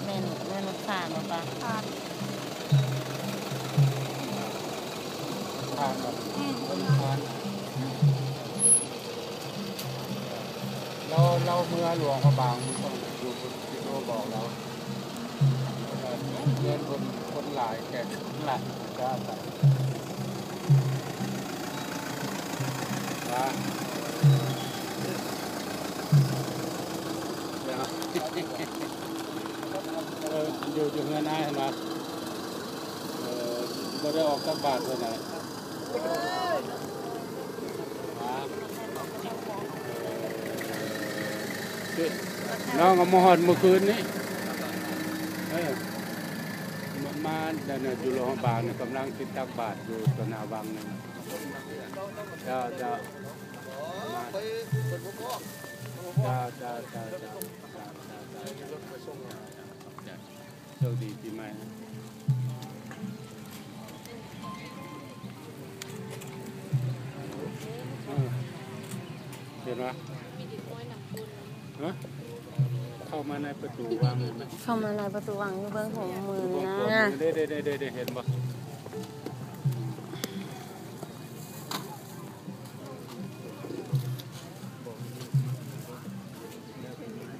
ແມ່ນ ແມ່ນມັນຜ່ານບໍ່ປະ? ຜ່ານ ຜ່ານບໍ່? ອືມ ຜ່ານ. ລາວ ລາວເມືອຫຼວງພະບາງ ມັນຕ້ອງຢູ່ ຢູ່ ຢູ່ ບອກລາວ ເອີ ເງິນຄົນ ຄົນຫຼາຍແກະ ຫຼາຍ ຈ້າ ວ່າ ເອີ ຢູ່ ຢູ່ເຮືອນອ້າຍຫັ້ນວ່າ ເອີ ບໍ່ໄດ້ອອກຈັກບາດເທື່ອໃດ. ນ້ອງເອົາມາຮອດມື້ຄືນນີ້ ເອີ ມາ ມາ ຢູ່ຫຼວງພະບາງນີ້ ກຳລັງຊິຕັກບາດຢູ່ຕໍ່ໜ້າວັງນີ້. ເຈົ້າ ເຈົ້າ ເຈົ້າ ເຈົ້າ ເຈົ້າ. ໂຊກດີປີໃໝ່ນະ. ເອີ ເຫັນບໍ່? ຮະ? ເຂົ້າມາໃນປະຕູວັງ ເຂົ້າມາໃນປະຕູວັງ ຢູ່ເບື້ອງຂວາມືນີ້ນະ. ເບິ່ງຂວາມື ເດ້ ເດ້ ເດ້ ເດ້ ເຫັນບໍ່?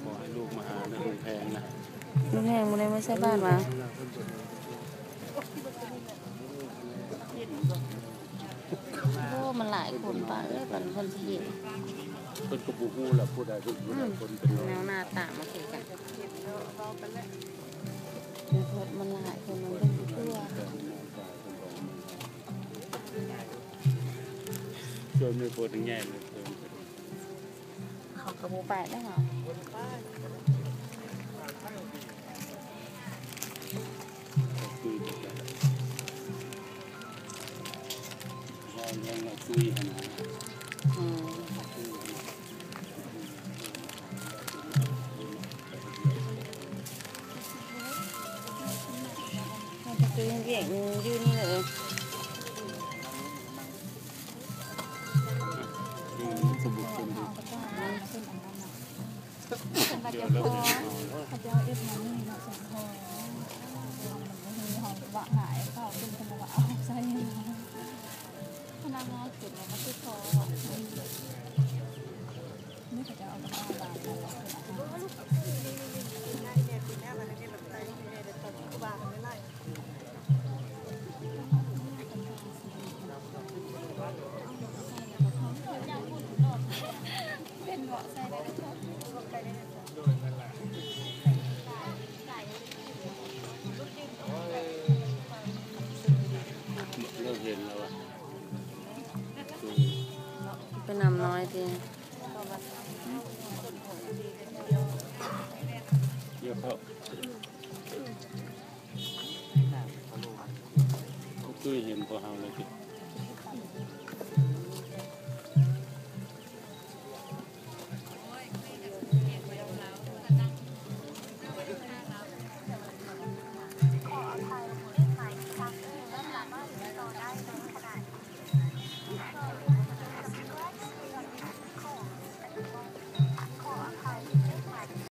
ຂໍໃຫ້ລູກມາຫາເດີ ລຸງແພງນະ. ລຸງແພງບໍ່ໄດ້ມາໃສ່ບາດຫວາ? ໂອ້ ມັນຫຼາຍຄົນປານເອີຍ ປານເພິ່ນຊິເຫັນ. ເພິ່ນກໍບໍ່ຮູ້ລະ ຜູ້ໃດເປັນຜູ້ໃດ ອືມ ຄົນເປັນ ແນວໜ້າຕາມາຄືກັນ. ມັນຫຼາຍຄົນ ມັນເບິ່ງບໍ່ທົ່ວ. ຊ່ວຍແມ່ໂພດແຍງເລີຍ. ເຂົາກໍບໍ່ປາກເດ້ເນາະ. ເວົ້າເລື່ອງລາວຕຸ້ຍຫັ້ນນະ. ອືມ ລາວໄປເຮັດວຽກຢູ່ນີ້ເລີຍ. ເອີ ເຂົາເຈົ້າເຮັດມານີ້ເນາະ ສົມພໍ ເຮົາວະຫຼາຍ ເຂົາເປັນຄົນວະເອົາໃສ່ ພະນັກງານຂຶ້ນມາຕິດຕໍ່ ນີ້ເຂົາເຈົ້າເອົາກັບບ້ານຫຼາຍ. ເລີ່ມເຫັນແລ້ວວ່າ ໄປນຳນ້ອຍຕິ. ດຽວເຂົ້າ ຄືເຫັນພວກເຮົາແລ້ວຕິ.